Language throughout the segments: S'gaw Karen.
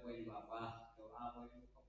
ဝဲန့ၣ်ဘၣ်ပှၤဒိၣ်အါ ပဝဲထံဖိကီၢ်ဖိသ့ၣ်တဖၣ်, ပမ့ၢ်ပှၤသ့ၣ်တဖၣ်လၢအိၣ်မူလၢတၢ်ဆိၣ်ဂ့ၤနၢ်ပၢၢ်လၢတၢ်ပူၤ, ဒ်ပတၢ်သးခုတၢ်ဒိၣ်န့ၢ်ယွၤအတၢ်ယွၤအမဲာ်ညါ, ပမ့ၢ်ပှၤသ့ၣ်တဖၣ်လၢအိၣ်မူဒ်တၢ်ဘၣ်ကစၢ်ယွၤအသး, ဒီး အဆၢတၢ်အၢတၢ်သီအိၣ်မူလၢတၢ်အဲၣ်တၢ်ကွံတၢ်ဃူတၢ်ဖိး, မ့ၢ်ကစၢ်ယွၤအ တၢ်ဟ့ၣ်သါလၢပဝဲထံဖိကီၢ်ဖိသ့ၣ်တဖၣ် ပှဲၤဒီးတၢ်လၢတၢ်ပှဲၤ, ပှဲၤဒီးတၢ်ဃံတၢ်လၤ, ဒီးအမဲာ်ညါပှဲၤဒီးတၢ်ထူးတၢ်တီၤသ့ၣ်တဖၣ်လီၤ. ပသ့ၣ်ညါခီဖျိလၢ ပ ခိၣ်နၢ်လၢ ဒိးန့ၢ်ဘၣ်တၢ်စိတၢ်ကမီၤသ့ၣ်တဖၣ် လၢတၢ်ပၢတၢ်ဆှၢအဖီခိၣ်, မဲာ်ညါလၢအိၣ်ဒီးတၢ်လီၤတူာ်လီၤကာ်အဃိ ထံကီၢ်တဘ့ၣ်အံၤ ဘၣ် ကွၢ်ဆၢၣ်မဲာ်ဒီးတၢ်ကီတၢ်ခဲ တၢ်နးတၢ်ဖှီၣ် တၢ်သၣ်ဝံၤလီၤဒိ တၢ်ဖှီၣ်တၢ်ယာ်သ့ၣ်တဖၣ်, ကွၢ်ဆၢၣ်မဲာ်ဒီးခီဖျိဘၣ်လီၤ. လၢဘၣ်ကစၢ်ယွၤတၢ်မၤစၢၤ ကစၢ်သးဘိကတဲာ်ကတီၤက့ၤ ခိၣ်နၢ်လၢကပၢဆှၢလၢကျဲ ထံဖိကီၢ်ဖိ ပှဲၤဒီးတၢ်အဲၣ်တၢ်ကွံတၢ်ဃူတၢ်ဖိး, ပှဲၤဒီးတၢ်ထုကဖၣ်သးဆးန့ၢ်ပှၤသ့ၣ်တဖၣ်လၢ ပသ့ၣ်ညါယွၤပကစၢ်, ဒီး မူဒံးတၢ်ဘၣ်ကစၢ်ယွၤအသးအသိး, ဒီးထံဖိကီၢ်ဖိ ဒီးတမ့ၢ်ထီၣ်သးလၢပနၢ်လၢအဂ့ၤ, ဒီးပဘၣ်ဘျုးဘၣ်ဖှိၣ်ဘၣ်ဆိၣ်ဂ့ၤဆိၣ်ဝါ ဖဲန့ၣ်ကသ့ဘၣ်ဆၣ်သးဝဲ ဆိၣ်ဂ့ၤတၢ်ယွၤမၤစၢၤ ပဒိၣ်ဘၣ်တဖၣ် မၤစၢၤန့ၣ်လီၤ. ဒ်န့ၣ်အသိးဒီး ပသ့ၣ်နီၣ်ဆိၣ်ဂ့ၤဆိၣ်ဝါဘၣ် ပဝဲဒၣ်လီၤ ပတၢ်အိၣ်ဖှိၣ်, ဒီးဒ်အမ့ၢ်တၢ်အိၣ်ဖှိၣ်တဖုလၢဘၣ်မူဘၣ်ဖှိၣ်လၢကစၢ်ယွၤအတၢ်ဆိၣ်ဂ့ၤဆိၣ်ဝါ ပသ့ၣ်ညါဘၣ်, လၢပဝဲဒီးတၢ်အိၣ်ဖှိၣ်တဖုအဂီၢ်, ဒီးအိၣ်ဒီးခိၣ်နၢ်သရၣ်သမါသ့ၣ်တဖၣ်, ဒ်န့ၣ်အသိးပဝဲကျိၤဝဲၤကွာ် တခါလၢလီၢ်ကျဲသနၢၣ်ဒၣ်ဝဲ အိၣ်ဒီးပှၤဒီခိၣ်ရိၣ်မဲခိၣ်နၢ်သ့ၣ်တဖၣ်လီၤ. ဒီးဒ်တၢ်တိာ်တၢ်ရဲၣ်ကျဲၤအသိး သ့ၣ်ညါလၢဘၣ်မူဘၣ်ဖှိၣ် ဒီးအိၣ်ထီၣ်ဘၣ်ဝဲဒၣ် ဒ်တၢ် လၤကပီၤသ့ၣ်တဖၣ်အိၣ်ဖျါထီၣ်ဝဲ ခီဖျိလၢကစၢ်ယွၤအတၢ်ဘျုးတၢ်ဖှိၣ်တၢ်ဆိၣ်ဂ့ၤဆိၣ်ဝါအဃိ ပသ့ၣ်နီၣ်စၢ်ဒီးဘျုးဖှိၣ်အဒိၣ်အါန့ၣ်လီၤ. ဒ်န့ၣ်အသိး ပသ့ၣ်နီၣ်ဆိၣ်ဂ့ၤဆိၣ်ဝါဘၣ်ထုကဖၣ် လၢပခိၣ်ပနၢ် စးထီၣ်လၢပှၤဒိၣ် ဒီးဒ်ဖိသၢဖိ ပှၤမုၣ်ပှၤလၢဘၣ်ထွဲဘၣ်ဃးဖိ ဒ်ခိၣ်နီၢ်ဂၤဒဲး ဒ်မ့ၢ်တ့ၢ်ကစၢ်ပှၤဃုထၢလၢကစၢ်ဃုထၢအီၤလၢကစၢ် အတၢ်ဖံးတၢ်မၤ ဒီးဟ့ၣ်လီၤဆၢကတီၢ်ဖံးမၤဝဲဒၣ်တဂ့ၤတဘၣ် ဒီးန့ၣ် ကဒိးန့ၢ်ဘၣ်က့ၤတၢ် ဒုးတၢ်ဖှိၣ်ခီဖျိလၢတၢ်သူၣ်ခုသးခုတၢ်သူၣ်မံသးမုာ် ဒီးလၢနီၢ်ခိဒီးလၢသးလၢသး ကဒိးန့ၢ်ဘၣ်တၢ်ဘျုးတၢ်ဖှိၣ်တၢ်ဆိၣ်ဂ့ၤ ခီဖျိလၢကစၢ်ယွၤ ဒီးတၢ်ရ့လိာ်ဘၣ်ထွဲ ဒီးတံၤသကိးခိၣ်နၢ် စးထီၣ်လၢဖိဆၢ လၢကီၢ်တဘ့ၣ်ဘၣ်တဘ့ၣ် ဒီး ပဝီတဝီဘၣ်တဝီ တၢ်အိၣ်ဖှိၣ်တဖုဘၣ်တဖုကဒုးလၢ ပဝဲဒီးဟီၣ်ခိၣ်ဖိတဂၤဘၣ်တဂၤ ဟီၣ်ခိၣ်ကကဲထီၣ် တၢ်သူၣ်ခုသးခုတၢ်သူၣ်မံသးမုာ် ကဟဲစိာ်န့ၢ်အီၤတၢ်ဘျုးတၢ်ဖှိၣ်တၢ်ဆိၣ်ဂ့ၤဆိၣ်ဝါကသ့အဂီၢ် စးထီၣ်ဝဲ ဆိၣ်ဂ့ၤတၢ်ယွၤမၤစၢၤ မ့ၢ်တၢ်ဘျုးတဖၣ်န့ၣ်လီၤ. ဒ်န့ၣ်အသိးခိၣ်ပနၢ် လၢအဝဲကျိၤဝဲၤကွာ်ဒၣ်ဝဲစုာ်စုာ် စးထီၣ်ဝဲကတဲာ်ကတီၤတၢ်ဘျုးတၢ်ဖှိၣ်တၢ်ဆိၣ်ဂ့ၤဆိၣ်ဝါ တဂၤလၢလီၢ်ကျဲသနၢၣ်ဒၣ်ဝဲ စးထီၣ်လၢ တၢ်ပှၤဒိၣ်တၢ်ပှၤဒိၣ်မုၣ်သ့ၣ်တဖၣ်တဂၤဘၣ်တဂၤ စးထီၣ်ဝဲက့ၤဘၣ်ဒ်အဝဲသ့ၣ်တဖၣ်တၢ်ဂံၢ်တၢ်ဘါ တၢ်အိၣ်ဆူၣ်အိၣ်ချ့ ဒီးအိၣ်မူဒီးမၤလၤကပီၤအါထီၣ် စးထီၣ်ဝဲ ဒ်မၤလၤကပီၤတုၤဝဲကစၢ်အသိးန့ၣ် ခါဆူညါစးထီၣ်ဝဲက ဆိၣ်ဂ့ၤဆိၣ်ဝါ ဒီးကမၤလၤကပီၤအါထီၣ်ဒိၣ်ထီၣ်ဝဲကန့ၢ်ကသ့အီၤ စးထီၣ်ဝဲဆိၣ်ဂ့ၤတၢ်ယွၤမၤစၢၤဘၣ်န့ၣ်တက့ၢ်. ဒ်န့ၣ်အသိးလီၤ ဝဲကျိၤဝဲၤကွာ်သ့ၣ်တဖၣ် ဝဲခိၣ်နၢ်ပှၤလၢတီခိၣ်ရိၣ်မဲ ထံဖိကီၢ်ဖိ မၤတံၤသကိးဖိ ဒ်ကိးနီၢ်ဂၤဒဲး ပလၢဘၣ်စးထီၣ်ဝဲတၢ်ပၢတၢ်ဆှၢ တၢ်ကွၢ်ဆၢဒိၣ်ဆၢမၤစၢၤလီၤ ဖဲလၢစးထီၣ်ဝဲဆိၣ်ဂ့ၤဆိၣ်ဝါ မ့ၢ်တၢ်ဆၢဂ့ၤဘါထုကဖၣ် ဒီးပသ့ၣ်ညါဒီးစးထီၣ်လၢတၢ်သးဝံၣ်န့ၣ်လီၤ. ဒ်န့ၣ်အသိးပဝဲ တၢ်အိၣ်ဖှိၣ်ဖိ ဒ်ကိးဒ်ကိးနီၢ်ဂၤဒဲး တဒူၣ်ဒူၣ်ဘၣ်တဒူၣ်ပှဲၤတၢ်ဘၣ်တဂၤ ဒီးတၢ်သးဝံၣ်ပၢဆှၢပှၤသရိာ်န့ၢ်ယုာ်ပှၤ ပမ့ၢ်တၢ်ဖိလံၤပျဲၢ်ဘီၣ်သ့ၣ်တဖၣ်လၢ မူဒီးမၤလၤကပီၤကစၢ်ယွၤအဘျုး တဂၤလၢပလီၢ်ပကျဲပသနၢၣ်ဒၣ်ဝဲ မူဒါတၢ်လၢအဃိလၢအိၣ်ဒီးပှၤသ့ၣ်တဖၣ် ပကထီၣ်မၤစၢၤ က့ၤ ခီဖျိလၢကစၢ်ယွၤအတၢ်ကတဲာ်ကတီၤတၢ်ဘျုးတၢ်ဖှိၣ်ဖီခိၣ်ကန့ၢ်ကသ့အီၤ စးထီၣ်ဝဲ ဆိၣ်ဂ့ၤတၢ်ယွၤမၤစၢၤ သုလၢပှၤမ့ၢ်တၢ်ဃ့ထူၣ်ညါစးထီၣ်ဝဲန့ၣ်လီၤ. ဒီးပသ့ၣ်ညါလီၤလၢပတၢ်အိၣ်ဖှိၣ်အပူၤ ဒ်တၢ်တိာ်တၢ်ရဲၣ်ကျဲၤအသိးန့ၣ် အိၣ်စ့ၢ်ကီးဒီးတၢ်ဖံးတၢ်မၤ အကျိၤပာ်သ့ၣ်တဖၣ်အါမံၤအကျါန့ၣ် တၢ်ထူၣ်ထီၣ်ဘှီထီၣ်သ့ၣ်တဖၣ်လီၤ. ပသ့ၣ်ညါခီဖျိလၢကစၢ်ယွၤဘျုးဖှိၣ်ဖိတနီၤနီၤန့ၣ် အိၣ်ဝဲဒၣ် ဘၣ်ဆၢဘၣ်ကတီၢ်ခီဖျိလၢကစၢ်ယွၤတၢ်ဘျုးတၢ်ဆိၣ်ဂ့ၤအဃိလီၤ. ဘၣ်ဆၣ်သနာ်က့အိၣ်ဝဲဒၣ် ဒ်တၢ်လၢန့ၣ်မဲာ်ညါလၢတြီတဖျၢၣ်ဒ်တၢ်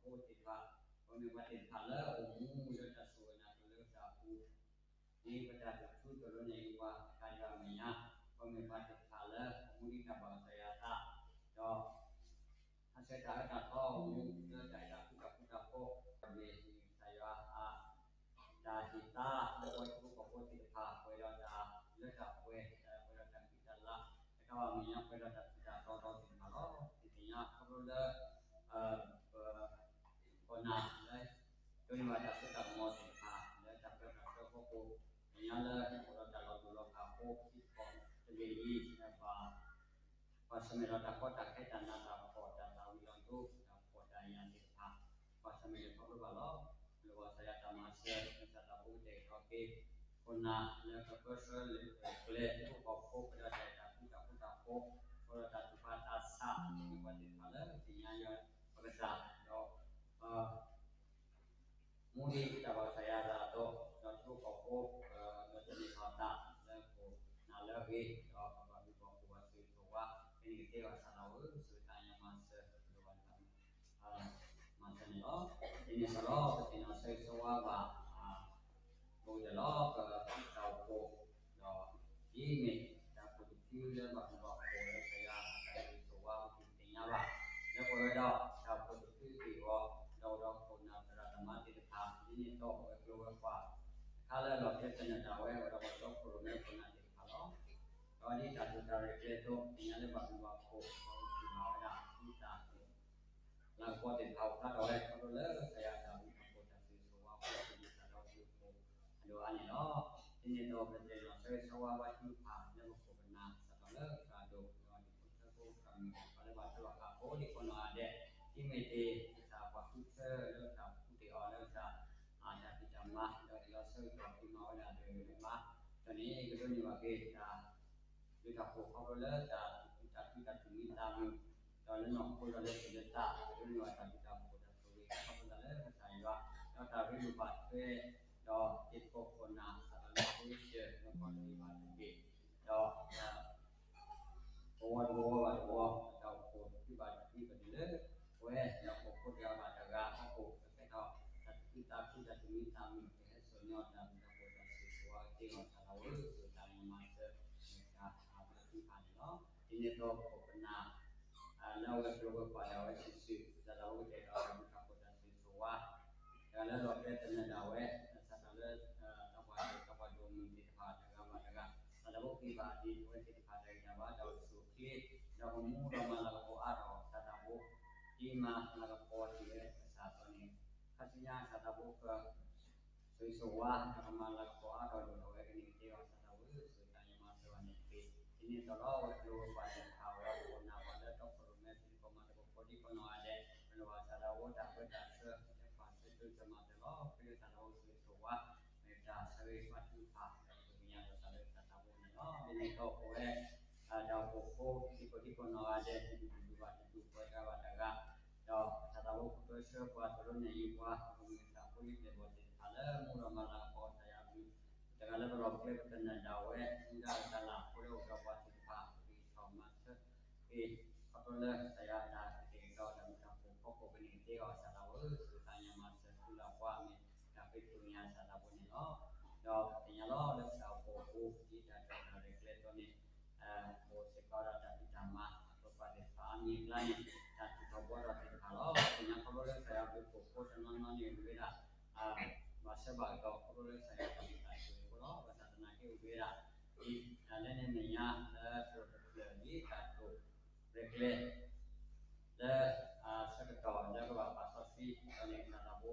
တိာ်ရဲၣ်ကျဲၤ လၢ ဆၢကတီၢ်လၢကဘၣ်ပာ်စီဆှံ ဒီးန့ၣ်တၢ်သးဘိ